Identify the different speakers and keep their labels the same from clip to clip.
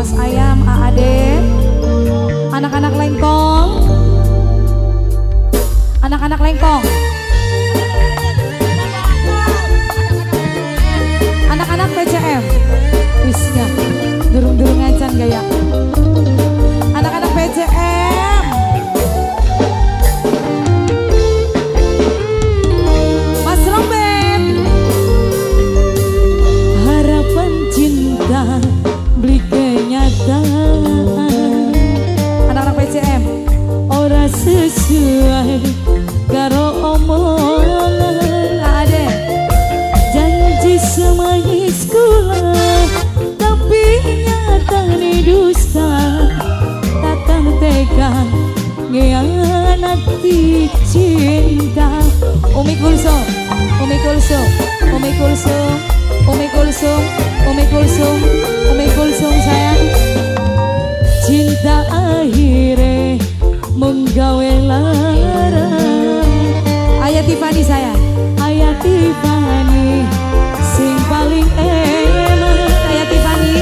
Speaker 1: Bos Ayam, AAD, anak-anak Lengkong, anak-anak Lengkong, anak-anak PCM, wisnya, durung-durung acan gaya, anak-anak PCM. Mas Robert,
Speaker 2: harapan cinta beli kenyataan,
Speaker 1: anak-anak PCM,
Speaker 2: ora sesuai karo omongan,
Speaker 1: AAD,
Speaker 2: janji semanis gula tapi nyatane dusta, kakang tega ngianati cinta.
Speaker 1: Umi Kulsum, Umi Kulsum, Umi Kulsum, Umi Kulsum, Umi Kulsum, Umi Kulsum sayang.
Speaker 2: Cinta akhire menggawe lara.
Speaker 1: Ayah Tiffany sayang,
Speaker 2: Ayah Tiffany sing paling enak,
Speaker 1: Ayah Tiffany,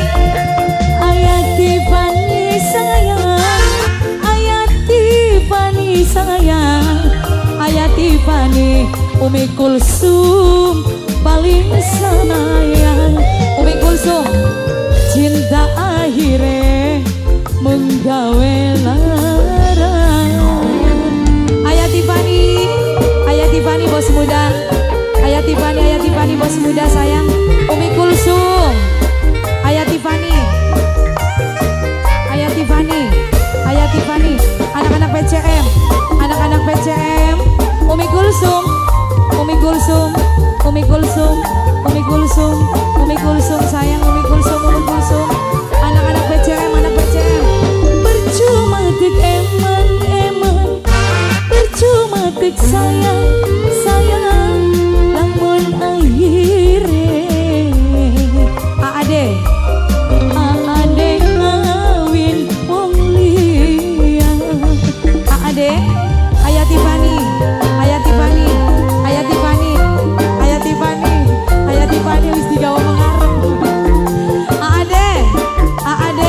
Speaker 2: Ayah Tiffany sayang, Ayah Tiffany sayang, Ayah Tiffany, Umi Kulsum paling sayang.
Speaker 1: Umi Kulsum,
Speaker 2: cinta akhire menggawe lara.
Speaker 1: Ayah Tiffany, Ayah Tiffany bos muda, Ayah Tiffany, Ayah Tiffany bos muda sayang, Umi Kulsum, Ayah Tiffany, Ayah Tiffany, Ayah Tiffany, anak-anak PCM, anak-anak PCM, Umi Kulsum, Umi Kulsum, Umi Kulsum, Umi Kulsum, Umi Kulsum sayang, Umi Kulsum, Umi Kulsum, anak-anak PCM, anak PCM.
Speaker 2: Percuma tek eman eman, percuma tek sayang sayang, lamun akhire
Speaker 1: AAD,
Speaker 2: AAD ngawin wong liya.
Speaker 1: AAD, Ayah Tiffany, Ayah Tiffany, Ayah Tiffany, Ayah Tiffany, Ayah Tiffany wis digawa mengarep. AAD, AAD,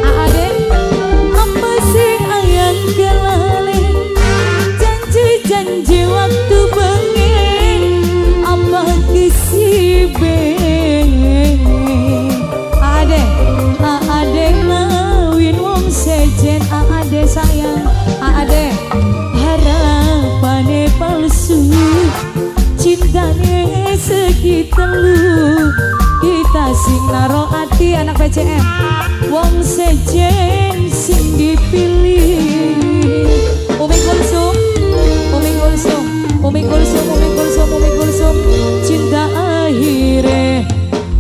Speaker 1: AAD,
Speaker 2: Apa sing ayang kelalen, janji-janji waktu bengi apa kisibe.
Speaker 1: AAD,
Speaker 2: AAD ngawin wong sejen, AAD sayang,
Speaker 1: AAD,
Speaker 2: harapane palsu, cintane segi telu, kita sing naro
Speaker 1: ati anak PCM,
Speaker 2: wong sejen sing dipilih.
Speaker 1: Umi Kulsum, Umi Kulsum, Umi Kulsum, Umi Kulsum, Umi Kulsum,
Speaker 2: Cinta akhire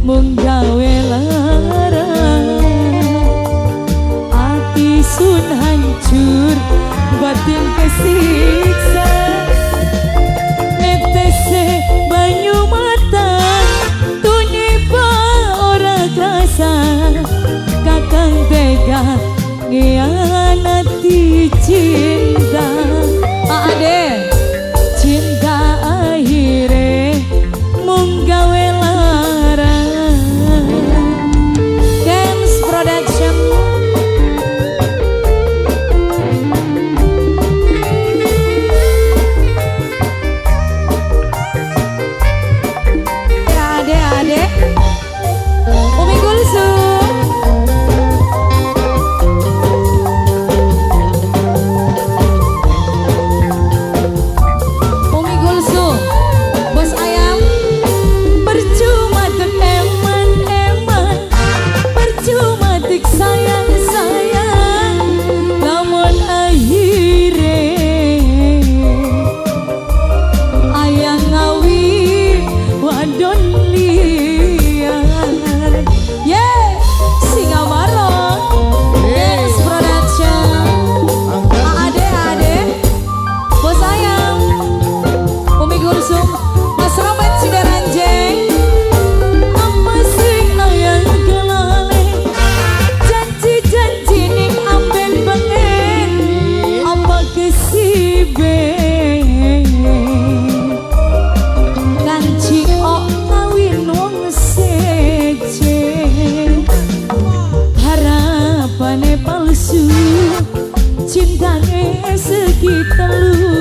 Speaker 2: menggawe lara, ati sun hancur batin kesiksa, netese banyu mata tuniba ora krasa, kakang tega ngianati cinta.
Speaker 1: AAD,
Speaker 2: Cinta akhire mung gawe lara.
Speaker 1: Games Production, AAD, AAD, Umi Kulsum, Umi Kulsum, Bos Ayam,
Speaker 2: Percuma tek eman eman, percuma tek sayang sayang, lamun akhire ayang ngawin wadon liyan.
Speaker 1: Yeah, Singamara, Games Production, AAD, AAD, Bos Ayam, Umi Kulsum, Mas Robert Sidaranjeng,
Speaker 2: Apa sing ayang kelalen, janji-janji Rupane palsu cintane segi telu.